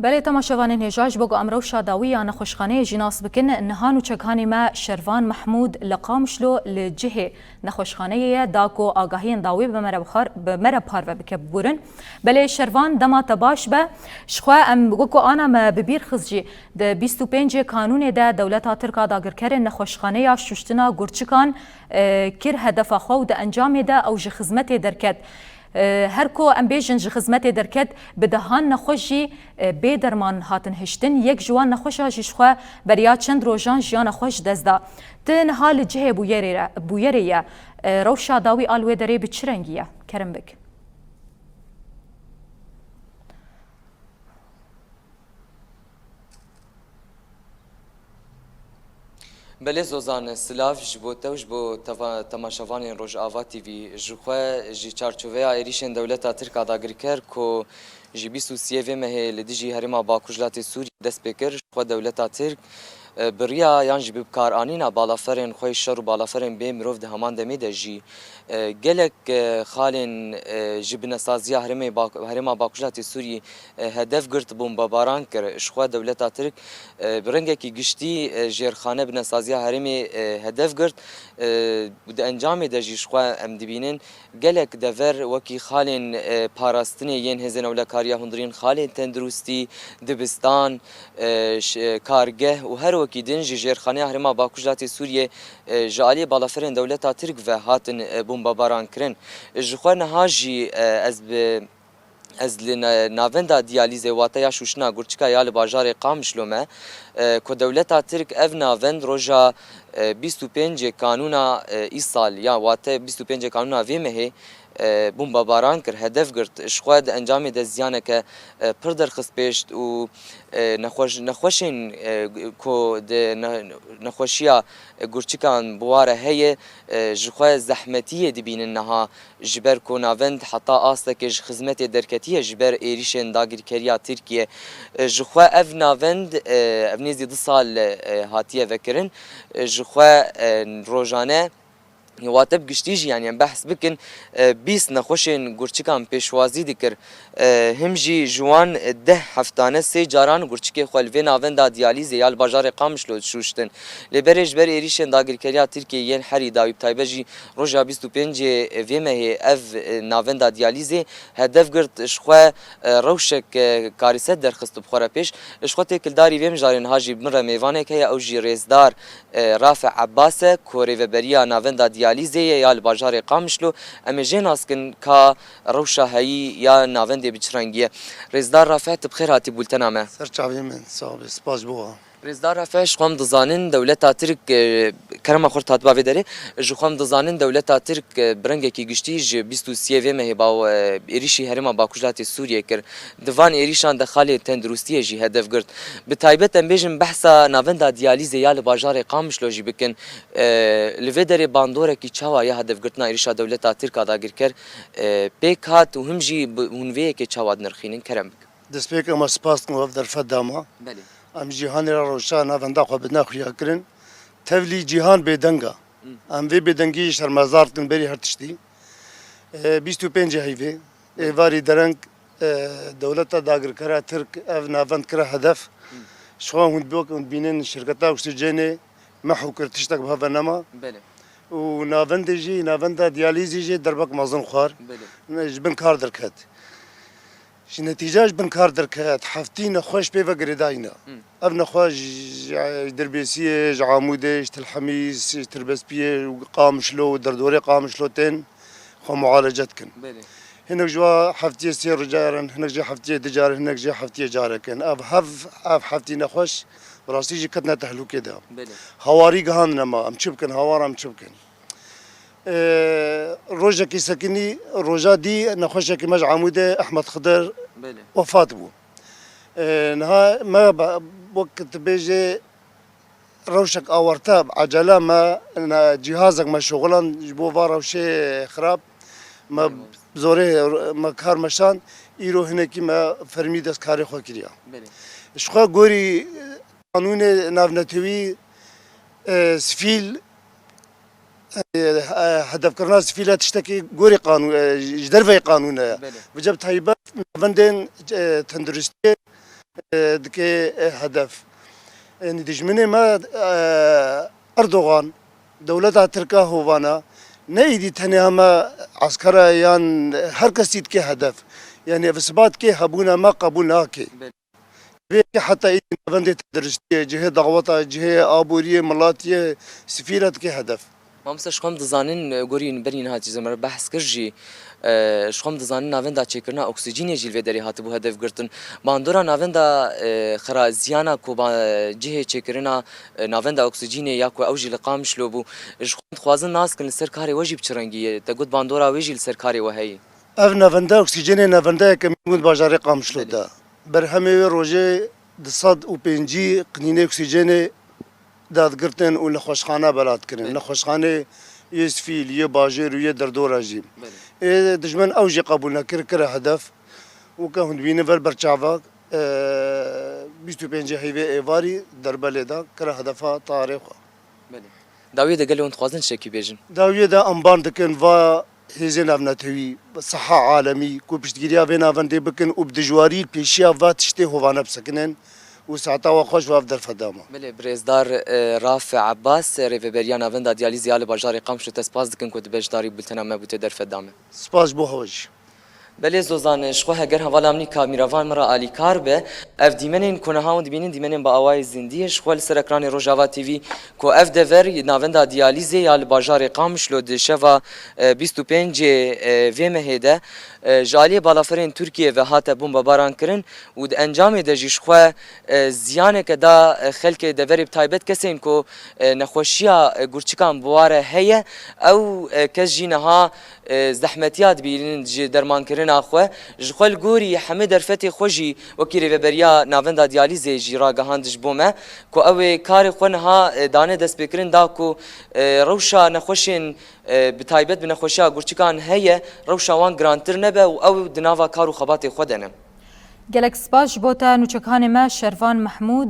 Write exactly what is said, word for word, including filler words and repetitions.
Belê, temaşevanên hêja, ji bo ku em rewşa dawî ya nexweşxaneyê jî nas bikin, niha nûçeghanê me Şervan Mehmûd li Qamişlo li cihê nexweşxaneyê ye, da ku agahiyên dawî bi me re bixwar-, bi me re parve bike, biborin. Belê Şervan, dema te baş be. Ji xwe em, wek ku ana me bi bîr xist jî, di bîst û pêncê Kanûnê de dewleta Tirk a dagirkerên nexweşxaneya şuştina gurçikan, e, kir hedefa xwe û di encamê de ew ji xizmetê derket. E, her ku em bêjin ji xizmetê derket, bi dehan nexweş jî, e, bê derman hatin hiştin. Yek ji wan nexweşa jî ji xwe beriya çend rojan jiyana xwe ji dest da. Tu niha li cihê bûyerê re, bûyerê ye. E, rewşa dawî a li wê derê bi çi rengî ye? Kerem bik. Belê Zozan, silav ji bo te û ji bo teva-, temaşevanên Rojava T V. Ji xwe ji çarçoveya êrîşên dewleta Tirk a dagirker ku ji bîst û siyê vê mehê li dijî herêma Bakur ji latê Sûriyê dest pê kir, ji xwe dewleta Tirk, e, bi riya yan jî bi bikaranîna balaferên xwe yê şer û balaferên bê mirov di heman demê de jî, e, gelek, e, xalên, e, ji binesaziya herêmê Bak-, herêma Bakur ji latê Sûriyê, e, hedef girt, bombebaran kir. Ji xwe dewleta Tirk, e, bi rengekî giştî, e, jêrxane binesaziya herêmê, e, hedef girt. E, û di encamê de jî ji xwe em dibînin gelek dever wekî xalên, e, parastinê yên hêzên ewlekariya hundirîn, xalên tenduristî, dibistan, e, ş-, e, kargeh û her wekî din ji jêrxaneya herêma Bakur ji latê Sûriyê, e, ji aliyê balaferên dewleta Tirk ve hatin, e, bombebaran kirin. Ji xwe niha jî, e, ez bi, ez li na-, navenda diyalîzê, wate ya şûştina gurçika ya li bajarê Qamişlo me, e, ku dewleta Tirk ev navend roja, e, bîst û pêncê Kanûna, e, îsal, ya wate bîst û pêncê Kanûna vê mehê, e, bombebaran kir, hedef girt. Ji xwe di encamê de ziyaneke, e, pir derxist pêşt û, e, nexweş-, nexweşên, e, ku di ne-, nexweşiya, e, gurçikan bi wa re heye, e, ji xwe zehmetiyê dibînin niha, ji ber ku navend heta astekê ji xizmetê derketiye ji ber êrîşên dagirkeriya Tirkiye. E, ji xwe ev navend, e, ev nêzî du sal, e, hatiye vekirin. E, ji xwe, e, rojane, wate bi giştî jî, yanî em behs bikin, e, bîst nexweşên gurçikan pêşwazî dikir. E, him jî ji wan deh heftane sê caran gurçikê xwe li vê navenda diyalîzê ya li bajarê Qamişlo dişûştin. Lê berê ji ber êrîşên dagirkeriya Tirkiyê yên herî dawî, bi taybet jî roja bîst û pêncê vê mehê ev, e, navenda diyalîzê hedef girt, ji xwe, e, rewşek, e, karîset derxist bi xwe re pêş. Ji xwe têkildarî vê mijarê niha jî bi min re mêvanek heye, ew jî rêzdar, e, Rafe Ebbas e, ku rêveberiya navenda diyalîzê ye ya li bajarê Qamişlo. Em ê jê nas kin ka rewşa heyî ya navendê bi çi rengî ye. Rêzdar Rafe, tu bi xêr hatî bultena me. Ser çavê min, sağ ol, spas ji bo we. Rêzdar Rafe, ji xwe em dizanin dewleta Tirk, e, kerema xwe hatiba vê derê, ji xwe em dizanin dewleta Tirk, e, bi rengekî giştî ji bîst û siyê vê mehê baw, e, êrîşî herêma Bakur ji latê Sûriyê kir. Di van êrîşan de xalê tenduristiyê jî hedef girt. Bi taybet em bêjin behsa navenda diyalîzê ya li bajarê Qamişlo jî bikin. E, li vê derê bandorekî çawa ya hedefgirtina êrîşa dewleta Tirk a dagirker, e, pêk hat û him jî bi, hûn vê yekê çawa dinirxînin? Kerem bikin. Destpêkê me spas dikim, ev derfet da me. Belê. Em cîhanê re rewşa navenda xwe bi nexuya kirin. Tevlî cîhan bêdeng e. Em vê bêdengiyê şermezar dikin berî her tiştî. E, bîst û pêncê heyvê, êvarî dereng, e, dewleta dagirkera Tirk ev navend kire hedef. Ji xwe hûn bok hûn bînin şirketa oksîjenê meh û kir tiştek bi hev ve nema. Belê. Û navendê jî, navenda diyalîzê jî derbek mezin xwar. Belê. Ji bin kar derket. Ji netîca ji bin kar derket, heftî nexweş pê ve girêdayî ne. Ev nexweş ji, ji Dirbêsiyê, ji Amûdê, ji Til Hemîs, ji Tirbespiyê û Qamişlo û derdorê Qamişlo tên xwe mualece dikin. Belê. Hinek ji wa heftiyê sê roja rin, hinek jî heftiyê du car, hinek jî heftiyê carek in. Ev hev, ev heftî nexweş bi rastî jî ketine tehlûkê de. Belê. Hewarî gihandine me, em çi bikin, hawar em çi bikin? Ee, rojekî sekinî, roja dî nexweşekî me ji Amûdê Ehmed Xidir Belê. wefat bû. Ee, niha me be-, wek tu bêjê rewşek awarte, ecele me, ne, cîhazek me şoxilan ji bo va rewşê xirab. Me Eyvallah. zorê me kar meşand, îro hinekî me fermî destkarê xwe kiriya. Belê. Ji xwe gorî qanûnê navnetewî, e, sivîl, e, e, hedefkirina sivîl e tiştekî gorî qanûn, e, ji derveyî qanûn e. Belê. Bi cem taybet navendên, e, tenduristiyê, e, dike, e, hedef. Yanî dijminê me, e, Erdogan, dewleta Tirka hovana, ne îdî tenê heme eskera yan her kesî dike hedef. Yanî ev sibat ke hebûna me qebûl nake. Belê. Vê ke heta îdî navendê tenduristiyê, cihê daweta, cihê aboriyê, milatiyê, sifîre dike hedef. Mamoste, ji xwe em dizanin, e, gorî berî niha tî me re behs kir jî, e, ji xwe em dizanin navenda çêkirina oksîjînê jî li vê derê hatibû hedef girtin. Bandora navenda, e, xera ziyana ku ba-, cihê çêkirina, e, navenda oksîjînê ya ku ew jî li Qamişlo bû. Ji xwe em dixwazin nas kin li ser karê we jî bi çi rengî ye? Te got bandora wê jî li ser karê we heye. Ev navenda oksîjînê navendeyeke mîn bû di bajarê Qamişlo de. Belê. Berhemê wê rojê du sed û pêncî qinînê oksîjênê dadigirtin û nexweşxane belat kirin. Belê. Nexweşxanê yê sivîl, yê bajêr û yê derdora jî. Belê. Ê dijmin ew jî qebûl nekir, kire hedef. Û ke hûn dibînin ver berçava, e, bîst û pêncê heyvê êvarî derbelê de kire hedefa tarê xwe. Belê. Dawiyê de gelê hûn dixwazin tiştekî bêjin? Dawiyê de em ban dikin va hêzên navnetewî, siha alemî, ku piştgiriya vê navendê bikin û bi dijwarî li pêşiya va tiştê hovane bisekinin û saeta we xweş va ev derfet dama. Belê, birêzdar, e, Rafi Abbas, rêveberiya navenda diyalîzê ya li bajarê Qamişlo, te spas dikin ku tu beşdarî bultena me bû tê derfet dame. Spas ji bo hewe jî. Belê Zozan, ji xwe heger hevala min î kamîravan min re alîkar be, ev dîmenên ku niha hûn dibînin dîmenên bi awayê zindî ye. Ji xwe li ser ekranê Rojava T V ku ev dever navenda diyalîzê ya li bajarê Qamişlo di şeva, e, bîst û pêncê, e, vê mehê de, e, ji aliyê balaferên Tirkiyê ve hate bombebaran kirin û di encamê de jî ji xwe, e, ziyaneke da, e, xelkê deverê, bi taybet kesên ku, e, nexweşiya, e, gurçikan bi wa re heye. Ew, e, kes jî niha, e, zehmetiya dibînin ji dermankirina xwe. Ji xwe li gorî hemî derfetê xwe jî wekî rêveberiya navenda diyalîzê jî ragihand ji bo me ku ew ê karê xwe niha, e, dane destpêkirin da ku, e, rewşa nexweşên, e, bi taybet bi nexweşiya gurçikan heye, rewşa wan girantir nebe û ew di nava kar û xebatê xwe de ne. Gelek spas ji bo te nûçekanê me Şervan Mehmûd.